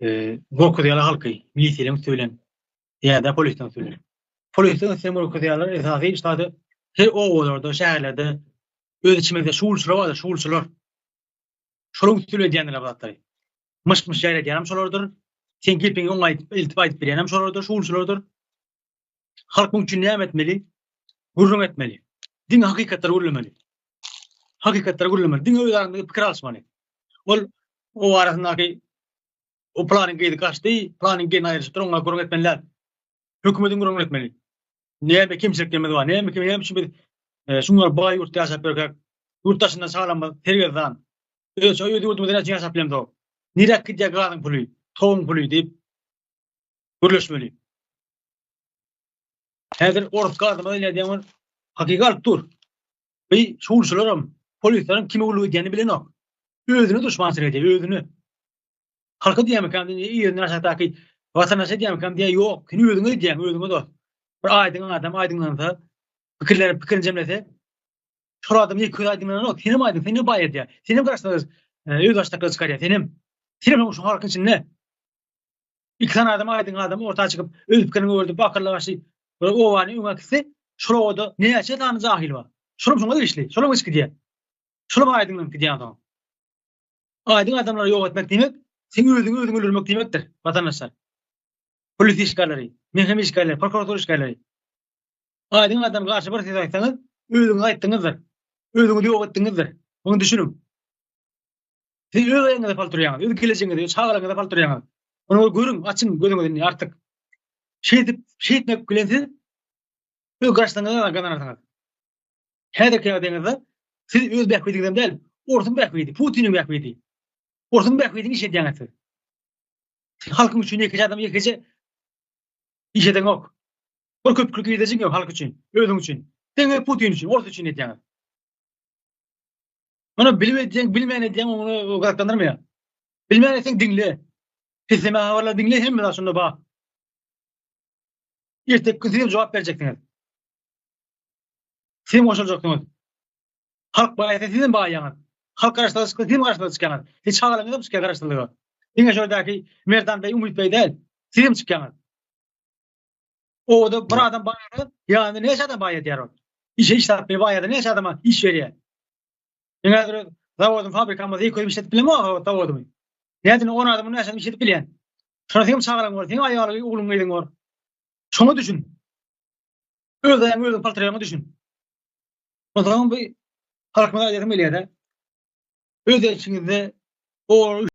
Gorkuzýarlar halky milisiýalaryň üsti bilen ýa-da polisden üsti bilen. Polisden üsti bilen gorkuzýarlar esasy ştada her obalarda, şäherlerde öz içimizde şuwulçylar bardyr, şuwulçylar. Şolaryň üsti bilen edýändirler bu zatlary. Myş-myş ýaýradýanam şolardyr. Seň gepiňi oňa aýdyp, eltip aýdyp berýänem şolardyr, şuwulçylardyr. Halk muň üçin näme etmeli? Gürrüň etmeli. Diňe hakykatlary gürlemeli. Hakykatlary gürlemeli. Diňe öz arasynda pikir alyşmaly. Ol o arasyndaky o planyň gyzy gaçdy, planyň gelni aýrylyşypdyr, oňa gürrüň etmeli däl. Hökümediň gürrüňini etmeli. Näme kemçiliklerimiz bar? Näme näme üçin biz e, şuňa baý ýurtda ýaşap ýörkäk, ýurt daşynda çagalarymyz sergezdan. Öz öz ýurdumyzda näçe ýaşap bilemzok. Niräk gidýär gazyň puly, toguň puly diýip gürleşmeli. Häzir orus gazymyz gelýär diýen ol hakyky alyp dur. Bi şuwulçylaram, polisleriň kime gulluk edýänini bilenok. Özüne duşmançylyk edýär, özüne. Halka diýýärmikäm diýýär, yzyndan aşakdaky watandaşa diýýärmikäm diýýär, ýok, sen özüňe edýäň, özüňe dost. Bir aýdyň adam aýdyňlansa, pikirleri pikirini jemlese, şol adam ýeke özi aýdyňlananok, senem aýdyň, senem baý edýär. Senem garaşsyz özbaşdaklygy çykarýar, senem. Senem şu halkyň içinde. Iki sany adam aýdyň adam orta çykyp, öz pikirini öwredip, akylly başly bir obany öňe äkitse, şol obada näçe sany jahyl bar. Şolam şoňa degişli, şolam geçip gidýär. Şolam aýdyňlanyp gidýär onsoň. Aýdyň adamlary ýok etmek diýmek, seň özüňi özüň öldürmek diýmekdir, watandaşlar. Polis işgärleri, MHM işgärleri, prokuratura işgärleri. Aýdyň adam garşy bir söz aýtsaňyz, özüňizi aýtdyňyzdyr. Özüňizi ýok etdiňizdir. Muny düşüniň. Siz öz aýagyňyza pal turýaňyz, öz gelejegiňize, öz çagalaryňyza pal turýaňyz. Muny görüň, açyň gözüňizi indi artyk. Şeýdip, şeýtmek bilen siz öz garaşlygyňyzy gazanarsyňyz. Häzirki ýagdaýyňyzda siz öz bähbidiňizem däl, orsuň bähbidi, Putiniň bähbidi. Orsuň bähbidini iş edýäňiz siz. Halkyň üçin ýekeje adam ýekeje iş edeňok. Bir köpüklik girdejiň ýok halk üçin, özüň üçin. Diňe Putin üçin, ors üçin edýäňiz. Muny bilip edýäň, bilmän edýäň, ony gyzyklandyrmaýar. Bilmän etseň diňle. Pisleme habarlary diňle, hemme zat şunda bar. Erteki gün sizem jogap berjeksiňiz. Sizem goşuljaksyňyz. Halk baýasa sizem baýaňyz. Halk garaşsyzlyga çyksa sizem garaşsyzlyga çykýaňyz. Siz çagalaryňyzam çykýar garaşsyzlyga. Diňe şoldäki Merdan beý, Umyt beý däl. Sizem çykýaňyz. Obada bir adam baýasa, ýanynda näçe adam baýadýar ol? Işe iş tapmaýar, baýada näçe adama iş berýär? Men häzir öz zawodym, fabrikamyzy ýeke özüm işledip bilemok zawodymy. Nädip 10 adamyny näçe adam işledip bilýän? Şonda seň çagalaň bor, seň aýalyň, ogluň, gyzyň bor. Şoňa düşün. Öz aýagyňy özüň paltyrýaňa düşün. Onsoň bu halkymyza aýdasym gelýär-de. Öz içiňizde o.